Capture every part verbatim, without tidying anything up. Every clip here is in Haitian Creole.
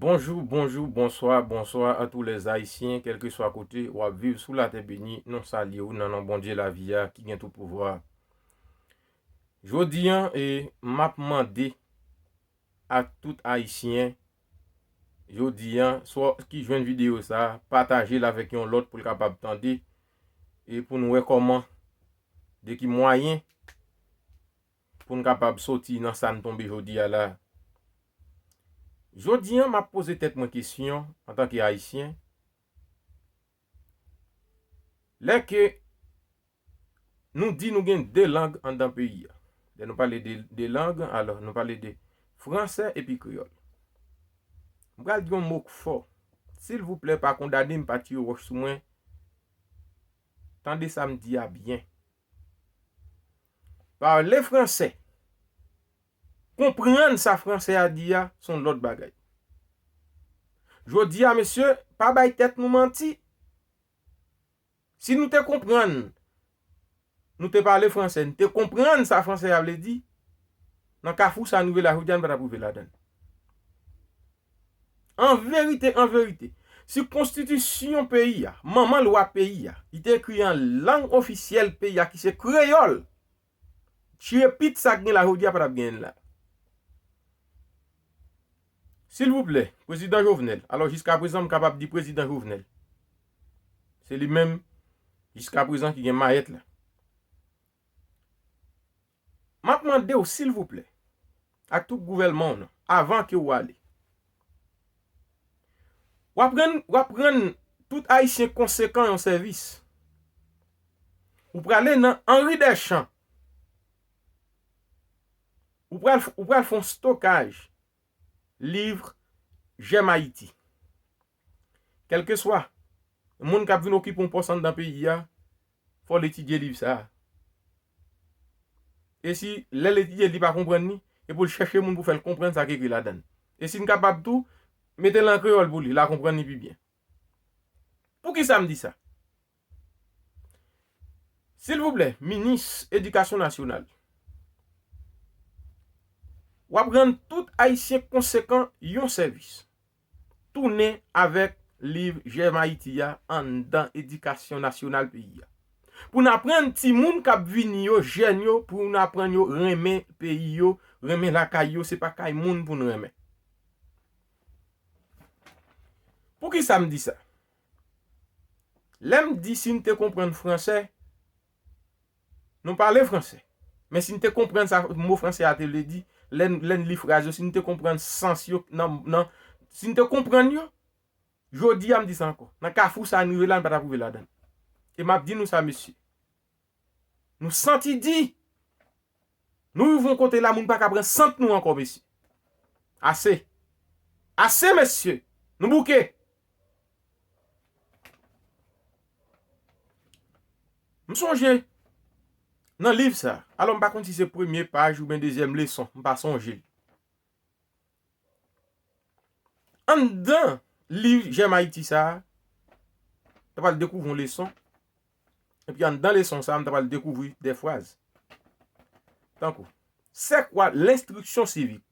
Bonjou, bonjou, bonswa, bonswa a tou lè Ayisyen, kèlkeswa kote w ap viv sou latè beni, nou salye w nan non Bondye lavi a ki gen tout pouvwa. Jodi a, e, m ap mande ak tout Ayisyen, jodi a, swa ki jwenn videyo sa a, pataje l avèk yon lòt pou l kapab tande, e pou n wè kòman, de ki mwayen, pou n kapab soti nan sa n tonbe jodi a la. Jodi a, m ap poze tèt mwen kesyon antanke Ayisyen. Lè ke nou di nou gen de lang anndan peyi a. Lè nou pale de, de lang, alò, nou pale de fransè epi kreyòl. M pral di yon mo k fò. Silvouplè, pa kondane m, pa tire wòch sou mwen. Tande sa m di a byen. Pale fransè. Konprann sa fransè a di a, se yon lòt bagay. Jodi a, mesye, pa bay tèt nou manti. Si nou te konprann, nou te pale fransè, nou te konprann sa fransè a vle di, nan kafou sa nou rive la jodi a, nou pa t ap rive ladan l. An verite, an verite, si konstitisyon peyi a, manman lwa peyi a, li te ekri an lang ofisyèl peyi a ki se kreyòl, chire pit sa k gen la jodi a pa t ap genyen la. Silvouplè, prezidan Jovenel. Alò, jiskaprezan, m kapab di prezidan Jovenel. Se li menm, jiskaprezan, ki gen mayèt la. M ap mande w, silvouplè, ak tout gouvèlman w nan, avan ke w ale, w ap rann, w ap rann tout Ayisyen konsekan yon sèvis. Ou prale nan Henri Deschamps. Ou pral, ou pral fè yon stokaj liv J'aime Haïti. Kèlkeswa moun k ap vin okipe yon pòs anndan peyi a, fò l etidye liv sa a. E si lè l etidye l, li pa konprann li, e pou l chèche moun pou fè l konprann sa k ekri ladan l. E si n kapab tou, mete l an kreyòl pou li, l a konprann li pi byen. Poukisa m di sa? Silvouplè, minis edikasyon nasyonal, w ap rann tout Ayisyen konsekan yon sèvis. Tounen avèk liv J'aime Haïti a anndan edikasyon nasyonal peyi a. Pou n aprann timoun k ap vini yo, jèn yo, pou n aprann yo renmen peyi yo, renmen lakay yo, se pa kay moun pou n renmen. Poukisa m di sa? Lè m di si n te konprann fransè, nou pale fransè. Men si n te konprann sa mo fransè a te vle di, lè n, lè n li fraz yo, si n te konprann sans yo, nan, nan, si n te konprann yo, jodi a m di sa ankò. Nan kafou sa a n rive la, n pa t ap rive ladan l. E m ap di nou sa, mesye. Nou santi di. Nou rive yon kote la, moun pa ka pran sant nou ankò, mesye. Ase. Ase, mesye. Nou bouke. M sonje nan liv sa. Alò, m pa konn si se premye paj oubyen dezyèm leson. M pa sonje l. Anndan liv J'aime Haïti sa a, m ta pral dekouvri yon leson. Epi anndan leson sa a, m ta pral dekouvri de fraz. Tankou, c'est quoi l'instruction civique?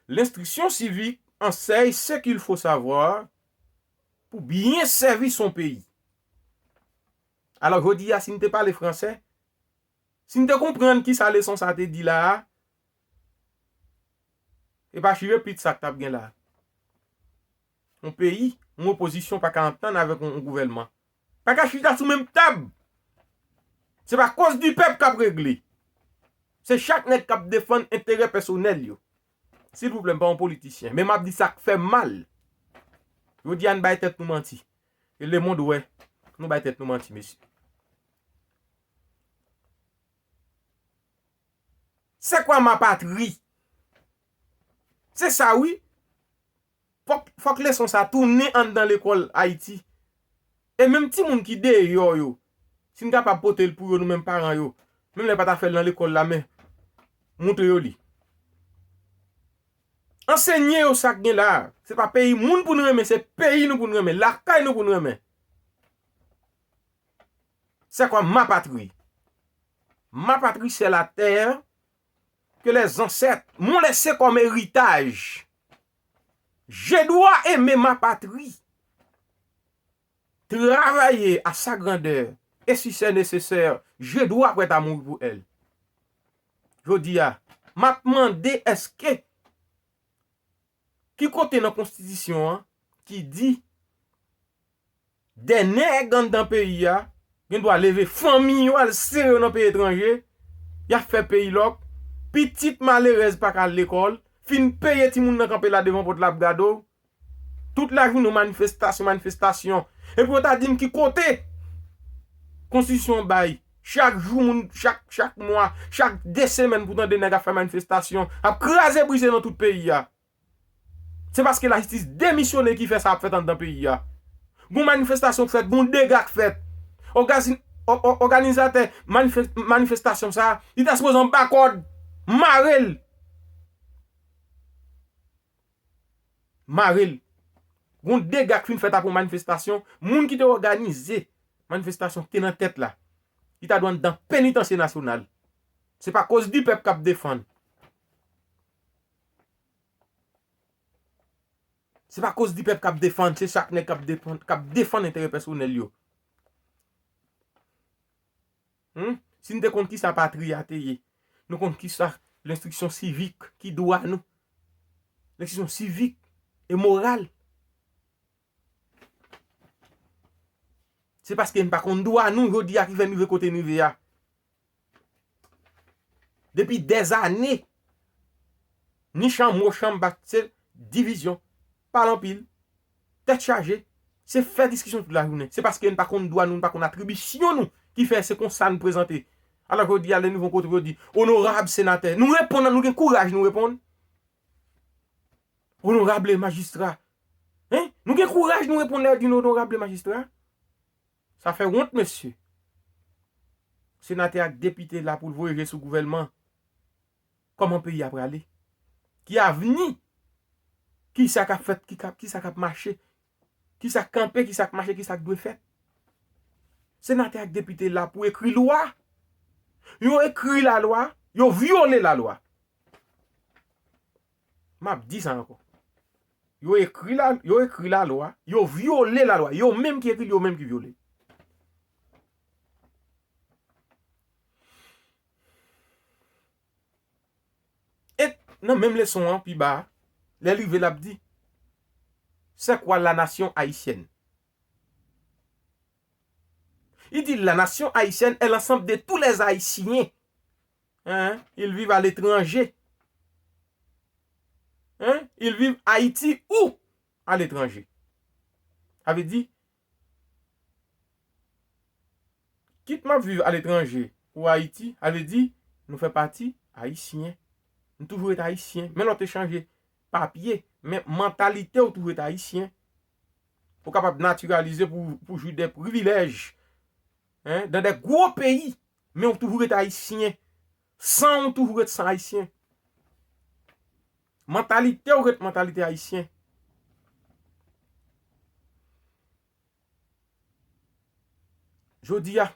L'instruction civique enseigne ce qu'il faut savoir pour bien servir son pays. Alò, jodi a, si n te pale fransè, si n te konprann ki sa leson sa a te di la a, e pa chire pit sa k t ap gen la a. Yon peyi, yon opozisyon pa ka antann avèk yon, yon gouvèlman. Pa ka chita sou menm tab. Se pa cause du peuple k ap regle. Se chak nèg k ap defann enterè pèsonèl yo. Silvouplè, m pa yon politisyen, men m ap di sa k fè m mal. Jodi a, n bay tèt nou manti. E lemonn wè, nou bay tèt nou manti, mesye. C'est quoi ma patrie? Se sa, wi. Fòk, fòk leson sa tounen anndan lekòl Ayiti. E menm timoun ki deyò yo, si n kapab pote l pou yo, nou menm paran yo, menm lè pa ta fè l nan lekòl la, men montre yo li. Ansenye yo sa k gen la a. Se pa peyi moun pou n renmen, se peyi nou pou n renmen, lakay nou pou n renmen. C'est quoi ma patrie? Ma patrie, c'est la terre que les ancêtres m'ont laissée comme héritage. Je dois aimer ma patrie, travailler à sa grandeur, et si c'est nécessaire, je dois prêt à mourir pour elle. Jodi a, m ap mande èske, ki kote nan konstitisyon an ki di de nèg anndan peyi a gen dwa leve fanmi yo al sere yo nan peyi etranje, y ap fè peyi lòk, pitit malerèz pa ka al lekòl, fin peye timoun nan kanpe la devan pòt la ap gade w. Tout lajounen manifestasyon, manifestasyon. Epi yo ta di m ki kote konstitisyon bay. Chak jou, moun, chak, chak mwa, chak de semèn pou tande nèg ap fè manifestasyon, ap kraze brize nan tout peyi a. Se paske lajistis demisyone ki fè sa ap fèt anndan peyi a. Gon manifestasyon k fèt, gon dega k fèt. Ògazi-, ò-, ò-, òganizatè manifes-, manifestasyon sa a, li ta sipoze anba kòd, mare l. Mare l. Gon dega k fin fèt apre yon manifestasyon, moun ki te òganize manifestasyon ki te nan tèt la, li ta dwe anndan penitansye nasyonal. Se pa koz di pèp k ap defann. Se pa koz di pèp k ap defann, se chak nèg k ap defann, k ap defann enterè pèsonèl yo. Hmm? Si n te konn kisa patri a te ye, nou konn kisa lenstriksyon sivik, ki dwa nou. Lenstriksyon sivik e moral. Se paske n pa konn dwa nou jodi a ki fè n rive kote n rive a. Depi dèzane, ni chanm wo chanm ba, se divizyon, pale anpil, tèt chaje, se fè diskisyon tout lajounen. Se paske n pa konn dwa nou, n pa konn atribisyon nou ki fè se konsa n prezante. Alò jodi a lè nou rive yon kote pou yo di, onorab senatè, nou reponn, nou gen kouraj nou reponn. Onorab majistra. Hein? Nou gen kouraj nou reponn lè yo di nou onorab majistra. Sa fè wont, mesye. Senatè ak depite la pou l voye je sou gouvèlman. Kòman peyi a prale? Ki avni? Kisa k ap fèt? Ki k ap, kisa k ap mache? Kisa k kanpe? Kisa k mache? Kisa k dwe fèt? Senatè ak depite la pou ekri lwa. Yo ekri lalwa, yo vyole lalwa. M ap di sa ankò. Yo ekri la, yo ekri lalwa, yo vyole lalwa. Yo menm ki ekri l, yo menm ki vyole l. E nan menm leson an, pi ba a, lè l rive, l ap di, c'est quoi la nation haïtienne? Il dit, la nation haïtienne est l'ensemble de tous les Haïtiens. Hein? Ils vivent à l'étranger. Hein? Ils vivent Haïti ou à l'étranger. Sa vle di, kit m ap viv aletranje ou Ayiti, sa vle di, nou fè pati ayisyen. Nou toujou ret ayisyen. Men lè w te chanje papye, men mantalite w toujou ret ayisyen. Ou kapab natiralize pou, pou jwi de privilèj, hein, dans des gros pays, men ou toujou ret ayisyen. San ou toujou ret san ayisyen. Mantalite w ret mantalite ayisyen. Jodi a,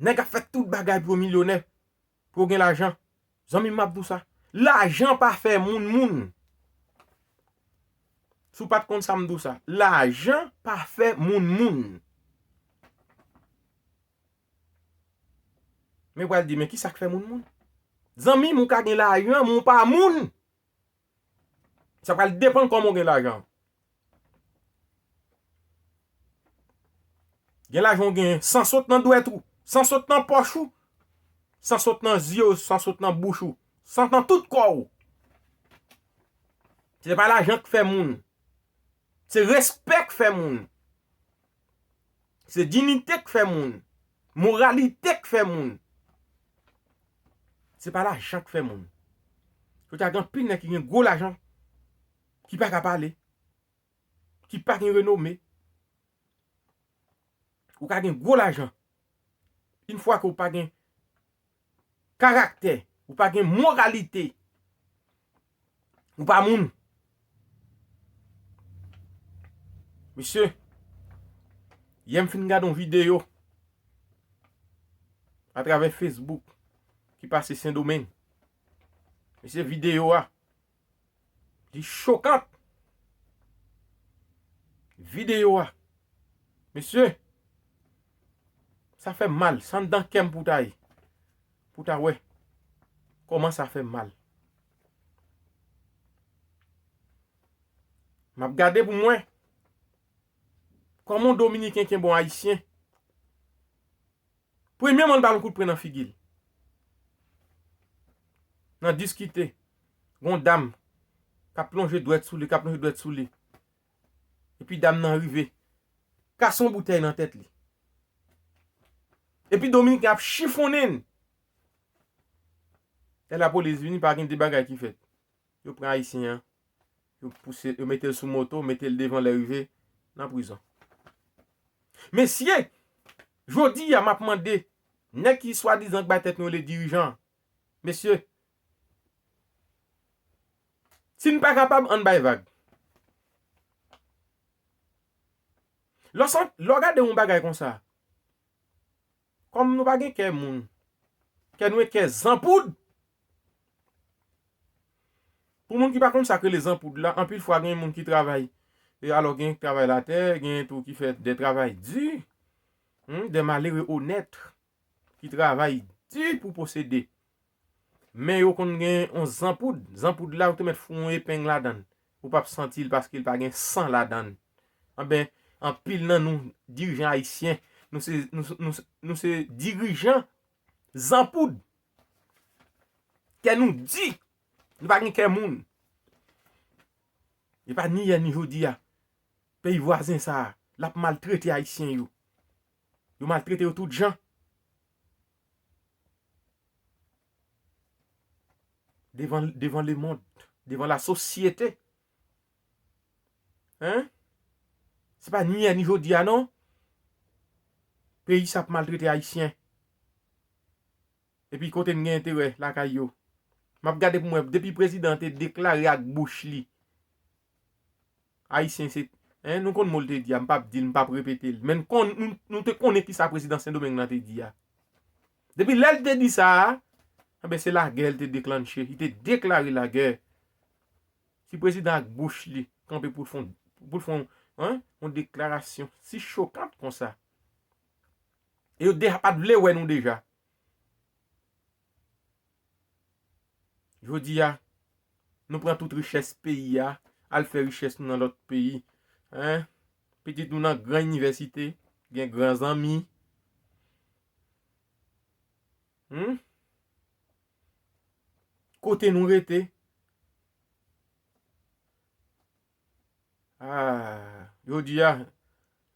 nèg ap fè tout bagay pou yo milyonè, pou yo gen lajan. Zanmi m, m ap di w sa. Lajan pa fè moun moun. Si w pa t konn sa, m di w sa. Lajan pa fè moun moun. Men w pral di, men ki sa k fè moun moun? Zanmi m, ou ka gen lajan, men w pa moun. Sa pral depann kòman w gen lajan. Gen lajan w gen san sot nan dwèt ou, san sot nan pòch ou, san sot nan zye w, san sot nan bouch ou, san nan tout kò w. Se pa lajan k fè moun. Se respè k fè moun. Se diyite k fè moun. Moralite k fè moun. Se pa lajan k fè moun. Jodi a gen anpil nèg ki gen gwo lajan, ki pa ka pale, ki pa gen renome. Ou ka gen gwo lajan. Yon fwa ke w pa gen karaktè, ou pa gen moralite, ou pa moun. Mesye, yè m fin gade yon videyo atravè Facebook ki pase Sendomeng. Mesye, videyo a, li chokan. videyo a. Mesye, sa fè m mal. Se anndan kè m pou w ta ye. Pou w ta wè kòman sa fè m mal. M ap gade pou m wè kòman yon Dominiken kenbe yon Ayisyen. Premyèman, l ba l yon kout pwen nan figi l. Nan diskite, gon dam k ap lonje dwèt sou li, k ap lonje dwèt sou li. Epi dam nan rive, kase yon boutèy nan tèt li. Epi Dominiken ap chifonnen l. Lè lapolis vini, pa gen de bagay ki fèt. Yo pran Ayisyen an, yo pouse, yo mete l sou moto, mete l devan, lè rive nan prizon. Mesye, jodi a m ap mande nèg ki swadizan k bay tèt nou rele dirijan. Mesye, si n pa kapab, ann bay vag. Lè w san-, lè w gade yon bagay konsa, kòm nou pa gen kè moun, kè nou e kè zanpoud. Pou moun ki pa konn sa k rele zanpoud la, anpil fwa gen moun ki travay, e alò gen travay latè, gen tou ki fè de travay di, hmm, de malere onèt ki travay di pou posede. Men yo konn gen yon zanpoud. Zanpoud la, ou te mèt fout yon epeng ladan l. Ou p ap santi l paske l pa gen san ladan l. Anben, anpil nan nou, dirijan ayisyen, nou se, nou, nou, nou se dirijan zanpoud. Kè nou di, nou pa gen kè moun. E pa ni yè ni jodi a. Peyi vwazen sa a, l ap maltrete ayisyen yo. Yo maltrete yo tout jan. Devan, devan lemonn, devan lasosyete. Hein? Se pa ni yè ni jodi a non. Peyi sa ap maltrete ayisyen. Epi kote n gen enterè lakay yo. M ap gade pou m wè, depi prezidan an te deklare ak bouch li, Ayisyen se, hein, nou konn mo l te di a, m p ap di l, m p ap repete l. Men n konn, nou, nou te konnen kisa prezidan Sendomeng nan te di a. Depi lè l te di sa a, enben, se lagè l te deklanche. Li te deklare lagè. Si prezidan ak bouch li kanpe pou l fè yon, pou l fè yon, hein, yon deklarasyon si chokant konsa. E yo deja pa t vle wè nou deja. Jodi a, nou pran tout richès peyi a, al fè richès nou nan lòt peyi. Hein? Pitit nou nan gran inivèsite, gen gran zanmi. Hmm? Kote nou rete? Ah, jodi a,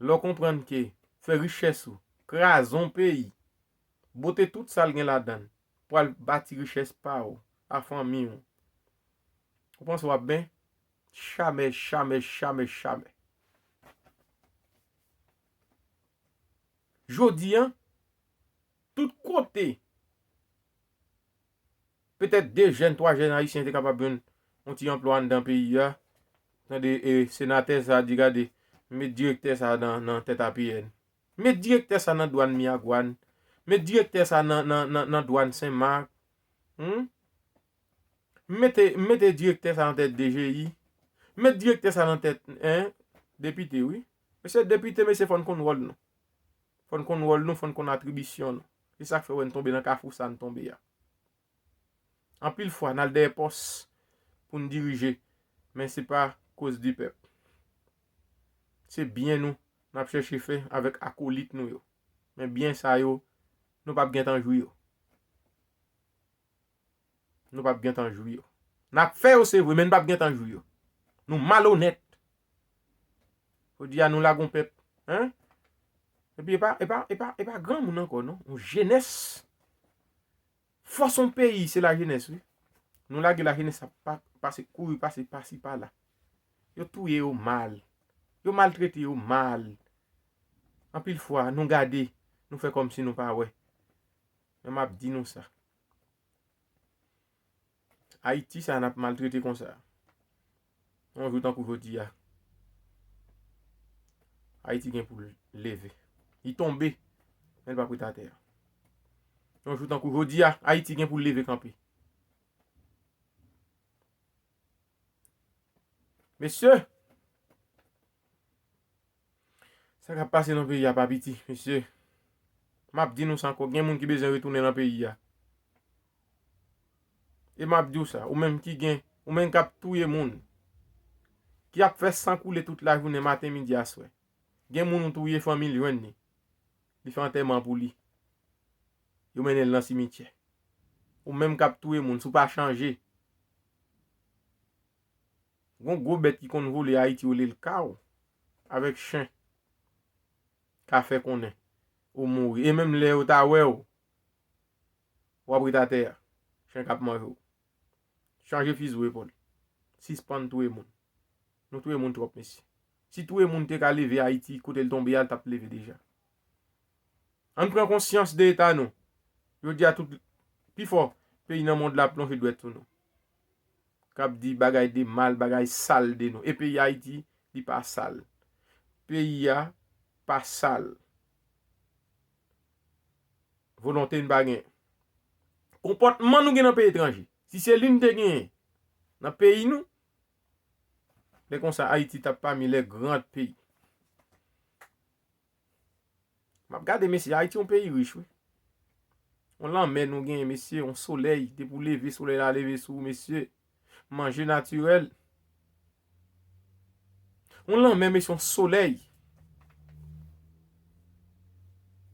lè w konprann ke fè richès ou, kraze yon peyi, bote tout sa l gen ladan l, pou al bati richès pa w, a fanmi w. Ou panse w ap byen? Jamè, jamè, jamè, jamè. Jodi a, tout kote, petèt de jèn, twa jèn ayisyen te kapab jwenn yon ti anplwa anndan peyi a. Tande, e, senatè sa a di, gade, met direktè sa a nan, nan tèt A P N. Met direktè sa a nan dwàn Miragwàn. Met direktè sa a nan, nan, nan, nan dwàn Senmak. Hmm? Mete, mete direktè sa a nan tèt D G I. Met direktè sa a nan tèt, hein, depite, wi. Mesye depite, mesye, fò n konn wòl nou. Fò n konn wòl nou, fò n konn atribisyon nou. Se sa k fè w wè n tonbe nan kafou sa n tonbe a. Anpil fwa, n al dèyè pòs pou n dirije, men se pa koz di pèp. Se byen nou n ap chèche fè avèk akolit nou yo. Men byen sa yo, nou p ap gentan jwi yo. Nou p ap gentan jwi yo. N ap fè yo, se vre, men n p ap gentan jwi yo. Nou malonèt. Jodi a, nou lage yon pèp, hein? Epi e pa, e pa, e pa, e pa granmoun ankò, non. Yon jenès. Fòs yon peyi, se lajenès, wi. Nou lage lajenès ap pa, pase, kouri pase pasi pala. Yo touye yo mal. Yo maltrete yo mal. Anpil fwa, nou gade, nou fè kòmsi nou pa wè. Men m ap di nou sa. Ayiti sa a n ap maltrete konsa. Yon jou tankou jodi a, Ayiti gen pou l leve. Li tonbe, men l p ap ret atè a. Yon jou tankou jodi a, Ayiti gen pou l leve kanpe. Mesye, Sa k ap pase nan peyi a pa piti, mesye. M ap di nou sa ankò, gen moun ki bezwen retounen nan peyi a. E m ap di w sa, ou menm ki gen, ou menm k ap touye moun, ki ap fè san koule tout lajounen, maten, midi, aswè. Gen moun ou touye, fanmi l jwenn li. Li fè antèman pou li. Yo mennen l nan simityè. Ou menm k ap touye moun, si w pa chanje. Gon gwo bèt ki konn vole Ayiti, yo rele l kaw, avèk chen. Ka fè konnen ou mouri. E menm lè yo ta wè w, w ap ret atè a. Chen k ap manje w. Chanje fizi w epòl. Sispann touye moun. Nou touye moun twòp, mesye. Si touye moun te ka leve Ayiti, kote l tonbe a, l t ap leve deja. Ann pran konsyans de eta nou. Jodi a, tout, pifò peyi nan mond la ap lonje dwèt sou nou. K ap di bagay de mal, bagay sal de nou. E peyi Ayiti, li pa sal. Peyi a pa sal. Volonte n pa gen. Konpòtman nou gen nan peyi etranje, si se li n te genyen nan peyi nou, lè konsa Ayiti t ap pami les grands pays. M ap gade, mesye, Ayiti yon peyi rich, wi. Yon lanmè nou genyen, mesye, yon solèy. Depi w leve, solèy la leve sou ou, mesye. Manje natirèl. Yon lanmè, mesye, yon solèy.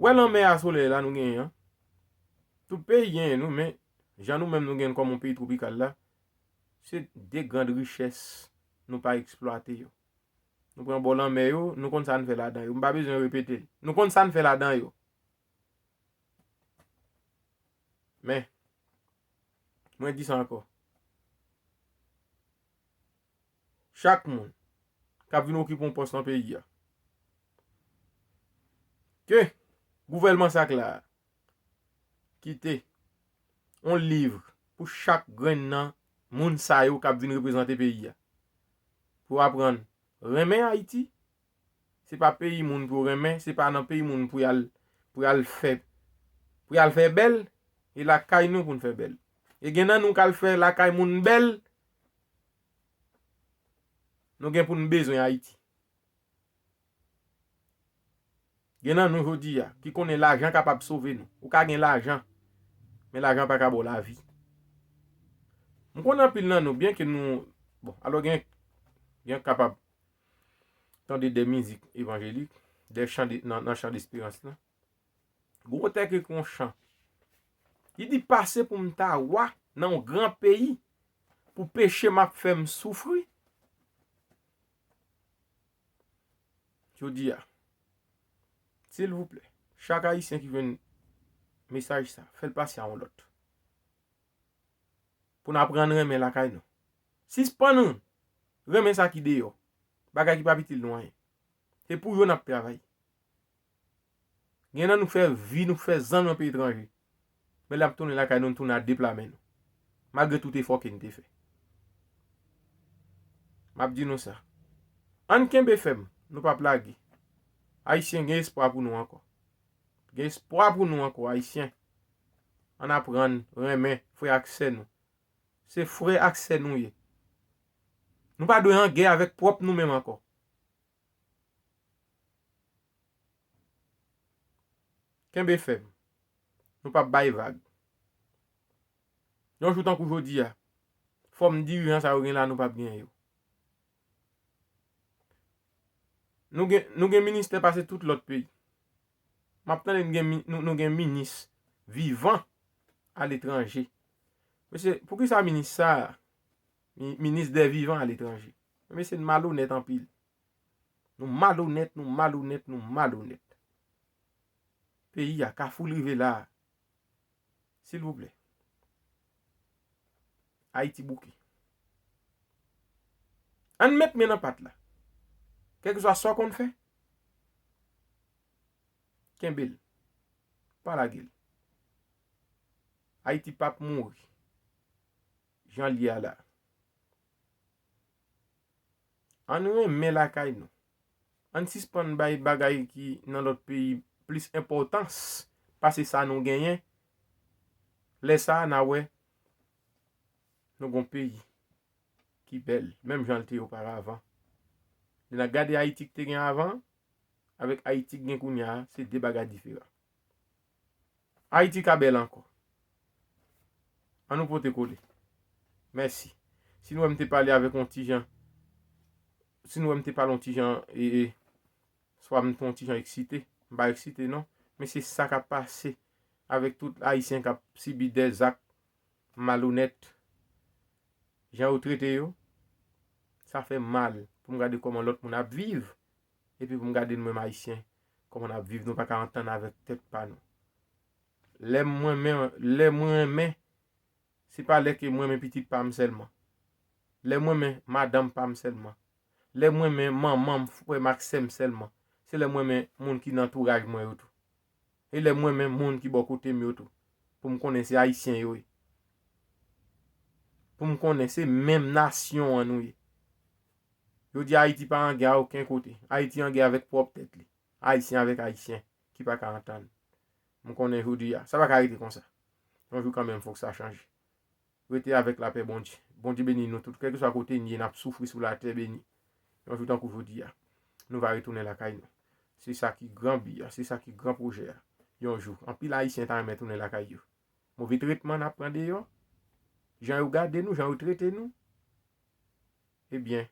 Wè lanmè a, solèy la nou genyen an. Tout peyi genyen nou, men jan nou menm nou genyen kòm yon peyi twopikal la, se de grand richès nou pa eksplwate yo. Nou pran bò lanmè yo, nou konn sa n fè ladan yo. M pa bezwen repete l. Nou konn sa n fè ladan yo. Men, mwen di sa ankò. Chak moun k ap vin okipe yon pòs nan peyi a, ke gouvèlman sa k la a kite yon liv pou chak grenn nan moun sa yo k ap vin reprezante peyi a. Pou aprann renmen Ayiti, se pa peyi moun pou renmen, se pa nan peyi moun pou y al, pou y al fè, pou y al fè bèl, e lakay nou pou n fè bèl. E gen nan nou k al fè lakay moun bèl, nou gen pou n bezwen Ayiti. Gen nan nou jodi a ki konnen lajan kapab sove nou. Ou ka gen lajan, men lajan pa ka ba w lavi. M konnen anpil nan nou, byenke nou, bon, alò gen, gen kapab tande de mizik evanjelik, de chan de, nan, nan chan desperans lan. Gon otè ki ekri yon chan. Li di, pase pou m ta wa nan yon gran peyi, pou peche m ap fè m soufri. Jodi a, silvouplè, chak Ayisyen ki jwenn mesaj sa, fè l pase a yon lòt. Pou n aprann renmen lakay nou. Sispann renmen sa ki deyò. Bagay ki pa itil nou anyen. Se pou yo n ap travay. Gen nan nou fè vi, nou fè zanmi nan peyi etranje. Men lè n ap tounen lakay nou, n tounen a de pla men nou. Malgre tout efò ke n te fè. M ap di nou sa. Ann kenbe fèm, nou p ap lage. Ayisyen, gen espwa pou nou ankò. Gen espwa pou nou ankò, Ayisyen. Ann aprann renmen frè ak sè nou. Se frè ak sè nou ye. Nou pa dwe an gè avèk pwòp nou menm ankò. Kenbe fèm. Nou p ap bay vag. Yon jou tankou jodi a, fòm dirijan sa yo gen la, nou p ap genyen yo. Nou gen, nou gen ministè pase tout lòt peyi. M ap tande n gen mi-, nou, nou gen minis vivan aletranje. Mesye, poukisa minis sa a, mi-, minis dè vivan aletranje? Mesye, n malonèt anpil. Nou malonèt, nou malonèt, nou malonèt. Peyi a, kafou l rive la a. Silvouplè. Ayiti bouke. Ann met men nan pat la. Kèlkeswa sa w konn fè, kenbe l. Pa lage l. Ayiti p ap mouri jan l ye a la. Ann renmen lakay nou. Ann sispann bay bagay ki nan lòt peyi plis enpòtans pase sa nou genyen. Lè sa a, n a wè nou gon peyi ki bèl, menm jan l te ye oparavan. Lè n ap gade Ayiti ki te gen avan, avèk Ayiti k gen kounye a, se de bagay diferan. Ayiti ka bèl ankò. An nou pote kole. Mèsi. Si nou wè m te pale avèk yon ti jan, si nou wè m te pale yon ti jan, e, e, swa m te yon ti jan eksite, m pa eksite non, men se sa k ap pase avèk tout Ayisyen k ap sibi de zak malonèt, jan yo trete yo, sa fè mal pou m gade kòman lòt moun ap viv, epi pou m gade nou menm Ayisyen, kòman n ap viv, nou pa ka antann avèk tèt pa nou. Lè mwen menm, lè mwen renmen, se pa lè ke mwen renmen pitit pa m sèlman. Lè mwen renmen madanm pa m sèlman. Lè mwen renmen manman m, frè m ak sè m sèlman. Se lè mwen renmen moun ki nan antouraj mwen yo tou. E lè mwen renmen moun ki bò kote m yo tou. Pou m konnen se Ayisyen yo ye. Pou m konnen se menm nasyon an nou ye. Yo di Ayiti pa an gè a okenn kote. Ayiti an gè avèk pwòp tèt li. Ayisyen avèk Ayisyen ki pa ka antann. M konnen jodi a, sa pa ka rete konsa. Yon jou kanmenm, fòk sa chanje. Rete avèk lapè Bondye. Bondye beni nou tout, kèlkeswa kote n ye, n ap soufri sou latè beni. Yon jou tankou jodi a, nou va retounen lakay nou. Se sa ki gran bi a, se sa ki gran pwojè a. Yon jou, anpil Ayisyen ta renmen tounen lakay yo. Move tretman n ap pran deyò, jan yo gade nou, jan yo trete nou, ebyen,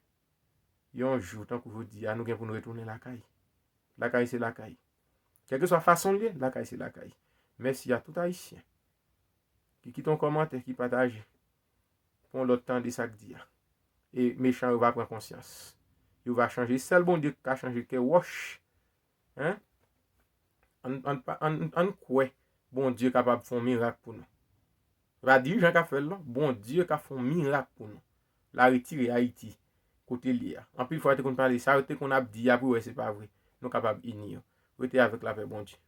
yon jou, tankou jodi a, nou gen pou nou retounen lakay. Lakay se lakay. Kèlkeswa fason l ye, lakay se lakay. Mèsi a tout Ayisyen ki kite yon kòmantè, ki pataje. Pou yon lòt tande sa k di a. E mechan yo va pran konsyans. Yo va chanje. Sèl Bondye ki ka chanje kè wòch. Hein? Ann, ann, pa- ann, ann kwè Bondye kapab fè yon mirak pou nou. Pa dirijan k ap fè l non. Bondye ka fè yon mirak pou nou. La retire Ayiti kote l ye a. Anpil fwa yo te konn pale sa, yo te konn ap di a pou wè se pa vre. Nou kapab ini yo. Rete avèk lapè Bondye.